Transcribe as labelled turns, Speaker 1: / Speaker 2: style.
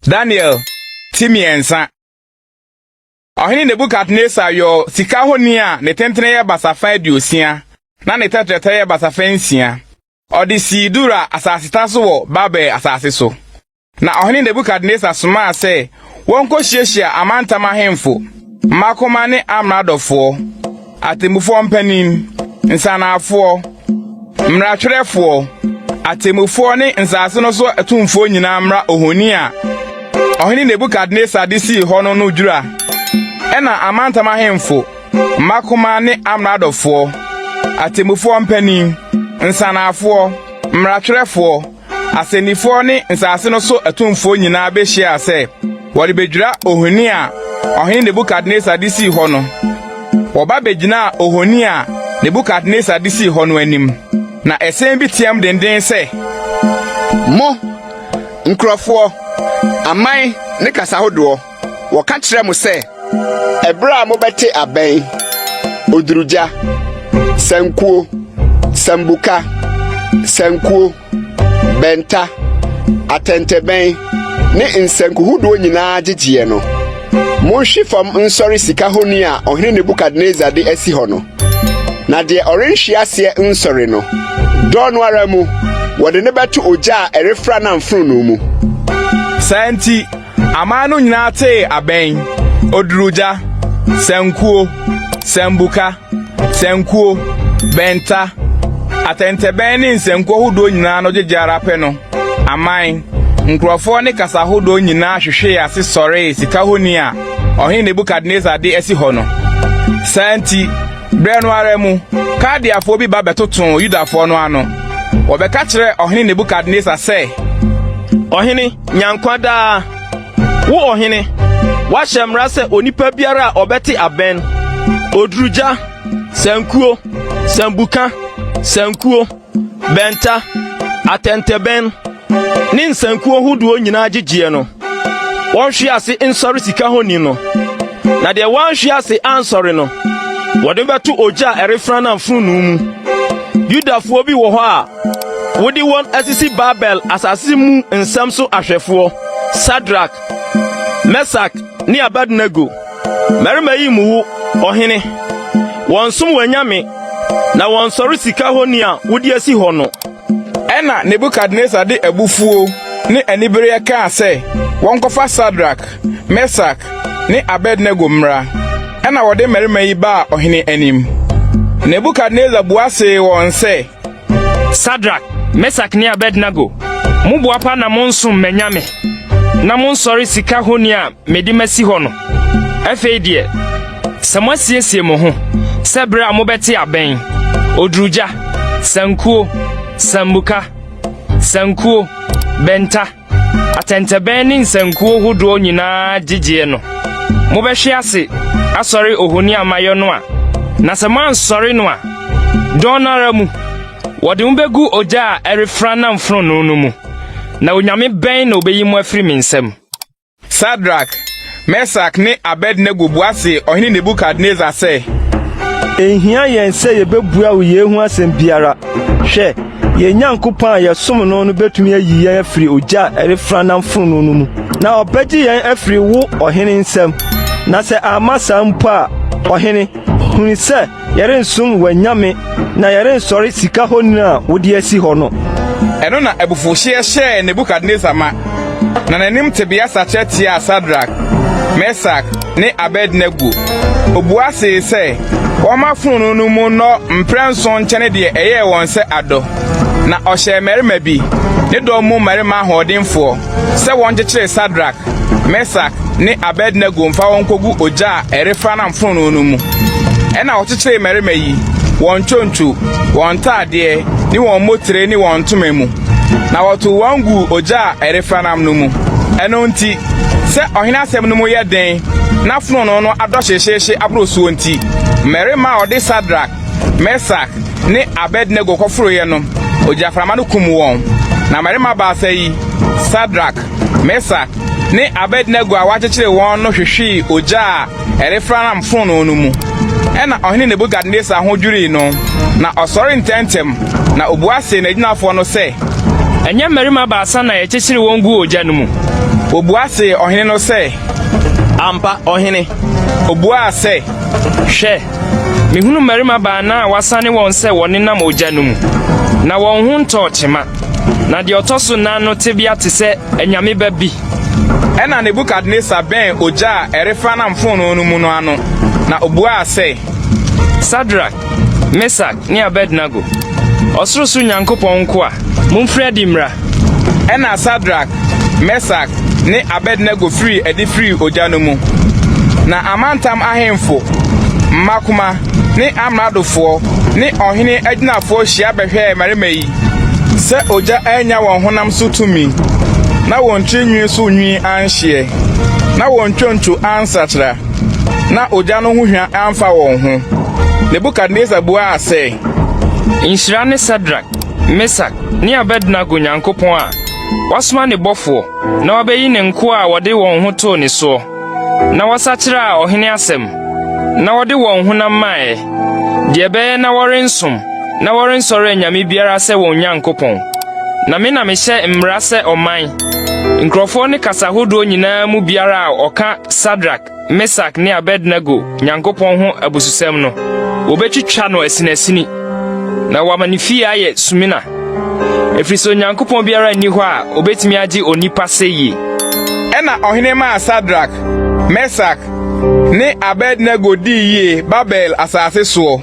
Speaker 1: Daniel ti mmiɛnsa. Ɔhene Nebukadnesar yɔɔ sika honi a ne tentene yɛ basafa 60 na ne tɛtrɛtɛ yɛ basafa 6. Ɔde sii Dura asaseta so wɔ Babel asase so. Na ɔhene Nebukadnesar somaa sɛ wɔnkɔhyiahyia amantam ahemfo, mmakoma ne amradɔfoɔ, atemmufoɔ mpanin, nsanafoɔ, mmaratwerɛfoɔ, atemmufoɔ ne nsase no so atumfoɔ nyinaa mmra ohoni a ɔhene Nebukadnesar de sii hɔ no no dwira. Ɛnna amantam ahemfo, mmakoma ne amradɔfoɔ, atemmufoɔ mpanin, nsanafoɔ, mmaratwerɛfoɔ, asɛnnifoɔ ne nsase no so atumfoɔ nyinaa behyiaa sɛ wɔrebedwira ohoni a ɔhene Nebukadnesar de sii hɔ no. Wɔba begyinaa ohoni a Nebukadnesar de sii hɔ no anim, na ɛsɛn bi teɛm dennen sɛ,
Speaker 2: Mo, nkurɔfoɔ, aman ne kasa hodoɔ, wɔka kyerɛ mo sɛ, ɛberɛ a mobɛte abɛn, odurugya, sankuo, sambuka, sankuo, bɛnta, atɛntɛbɛn ne nsanku hodoɔ nyinaa gyegyeɛ no, monhwe fam nsɔre sika honi a ɔhene Nebukadnesar de asi hɔ no. Na deɛ ɔrenhwe aseɛ nsɔre no, dɔn no ara mu, wɔde no bɛto ogya a ɛrefra nam fononoo mu.
Speaker 1: Saa nti, aman no nyinaa tee abɛn, odurugya, sankuo, sambuka, sankuo, bɛnta, atɛntɛbɛn ne nsankuo ahodoɔ nyinaa no gyegye ara pɛ no, aman, nkurɔfoɔ ne kasa ahodoɔ nyinaa hwehwee ase sɔree sika honi a ɔhene Nebukadnesar de asi hɔ no. Saa nti, berɛ no ara mu, Kaldeafoɔ bi ba bɛtotoo Yudafoɔ no ano. Wɔbɛka kyerɛɛ ɔhene Nebukadnesar sɛ,
Speaker 3: Ɔhene, nya nkwa daa! Wo ɔhene, woahyɛ mmara sɛ onipa biara a ɔbɛte abɛn, odurugya, sankuo, sambuka, sankuo, bɛnta, atɛntɛbɛn, ne nsankuo hodoɔ nyinaa gyegyeɛ no, wɔnhwe ase nsɔre sika honi no. Na deɛ wanhwe ase ansɔre no, wɔde bɛto ogya a ɛrefra nam fononoo mu. Yudafoɔ bi wɔ hɔ a wode wɔn asisi Babel asase mu nsɛm so ahwɛfoɔ, Sadrak, Mesak ne Abednego. Mmarima yi mmu wo, ɔhene. Wɔnsom w'anyame, na wɔnsɔre sika honi a wode asi hɔ no.
Speaker 1: Ɛnna Nebukadnesar de abufuo ne anibereɛ kaa sɛ wɔnkɔfa Sadrak, Mesak ne Abednego mmra. Ɛnna wɔde mmarima yi baa ɔhene anim. Nebukadnesar bua see wɔn sɛ,
Speaker 4: Sadrak, Mesak ne Abednego, mo boapa na monsom m'anyame, na monsɔre sika honi a mede masi hɔ no. Afei deɛ, sɛ moasiesie mo ho sɛ bere a mobɛte abɛn, odurugya, sankuo, sambuka, sankuo, bɛnta, atɛntɛbɛn ne nsankuo hodoɔ nyinaa gyegyeɛ no, mobɛhwe ase asɔre ohoni a mayɔ no a, na sɛ moansɔre no a, dɔn no ara mu, wɔde mo begu ogya a ɛrefra nam fononoo no mu. Na onyame bɛn na obeyi mo afiri me nsam?
Speaker 1: Sadrak, Mesak ne Abednego bua see ɔhene Nebukadnesar sɛ,
Speaker 5: Enhia yɛn sɛ yebebua wo yei ho asɛm biara. Hwɛ, yɛn Nyankopɔn a yɛsom no no betumi ayi yɛn afiri ogya a ɛrefra nam fononoo no mu, na ɔbɛgye yɛn afiri wo ɔhene nsam. Na sɛ amma saa mpo a, ɔhene, hunu sɛ Yɛrensom w'anyame na yɛrensɔre sika honi a wode asi hɔ no.
Speaker 1: Ɛno na abufuwhyeɛ hyɛɛ Nebukadnesar ma, na n'anim tebea sakyera tiaa Sadrak, Mesak, ne Abednego. Obua see sɛ wɔmma fononoo no mu nnɔ mprɛnson nkyɛne deɛ ɛyɛɛ wɔn sɛ adɔ. Na ɔhyɛɛ mmarima bi, ne dɔm mu mmarima ahoɔdenfoɔ, sɛ wɔnkyekyere Sadrak, Mesak ne Abednego mfa wɔn nkogu ogya a ɛrefranam fononoo no mu. Ɛnna wɔkyekyeree mmarima yi, wɔn ntwontwo, wɔn ntaadeɛ, ne wɔn mmotire ne wɔn ntoma mu, na wɔtow wɔn guu ogya a ɛrefranam no mu. Ɛno nti, sɛ ɔhene asɛm no mu yɛ den na fononoo no adɔ hyehyeehye aboro soɔ nti, mmarima a wɔde Sadrak, Mesak ne Abednego kɔforoeɛ no, ogyaframa no kum wɔn. Na mmarima baasa yi, Sadrak, Mesak ne Abednego a wɔakyekyere wɔn no hwehwee ogya a ɛrefranam fononoo no mu. Ɛnna ɔhene Nebukadnesar ho dwirii no, na ɔsɔree ntɛmntɛm, na obua see n'agyinafoɔ no sɛ,
Speaker 4: Ɛnyɛ mmarima baasa na yɛkyekyeree wɔn guu ogya no mu?
Speaker 1: Wɔbua see ɔhene no sɛ.
Speaker 3: Ampa, ɔhene.
Speaker 1: Obuaa sɛ.
Speaker 4: Hwɛ, mehunu mmarima baanan a wɔasane wɔn sɛ wɔnenam ogya no mu, na wɔn ho ntɔɔ kyema, na deɛ ɔtɔ so nan no tebea te sɛ anyame ba bi.
Speaker 1: Ɛnna Nebukadnesar bɛn ogya a ɛrefranam fononoo no mu no ano, na obuaa sɛ.
Speaker 4: Sadrak, Mesak ne Abednego, ɔsorosoro Nyankopɔn nkoa, momfiri adi mmra!
Speaker 1: Ɛnna Sadrak, Mesak ne Abednego firii adi firii ogya no mu. Na amantam ahemfo, mmakoma ne amradofoɔ ne ɔhene agyinafoɔ hyia bɛhwɛɛ mmarima yi sɛ ogya annya wɔn honam so tumi, na wɔn tiri nwi so nwi anhyeɛ, na wɔn ntwonto ansakyera, na ogya no ho hwa amfa wɔn ho. Nebukadnesar buaa sɛ.
Speaker 4: Nhyira ne Sadrak, Mesak ne Abednego Nyankopɔn a wasoma ne bɔfoɔ na wabeyi ne nkoa a wɔde wɔn ho too ne soɔ, na wɔsakyeraa ɔhene asɛm, na wɔde wɔn honam maeɛ, deɛ ɛbɛyɛ na wɔrensom na wɔrensɔre anyame biara sɛ wɔn Nyankopɔn. Na me na mehyɛ mmara sɛ ɔman, nkurɔfoɔ ne kasa hodoɔ nyinaa mu biara a ɔka Sadrak, Mesak ne Abednego Nyankopɔn ho abususɛm no, wobetwitwa no asinasini, na wɔama ne fie ayɛ sumina, ɛfiri sɛ Onyankopɔn biara nni hɔ a obetumi agye onipa sɛ yie.
Speaker 1: Ɛnna ɔhene maa Sadrak, Mesak ne Abednego dii yie Babel asase soɔ.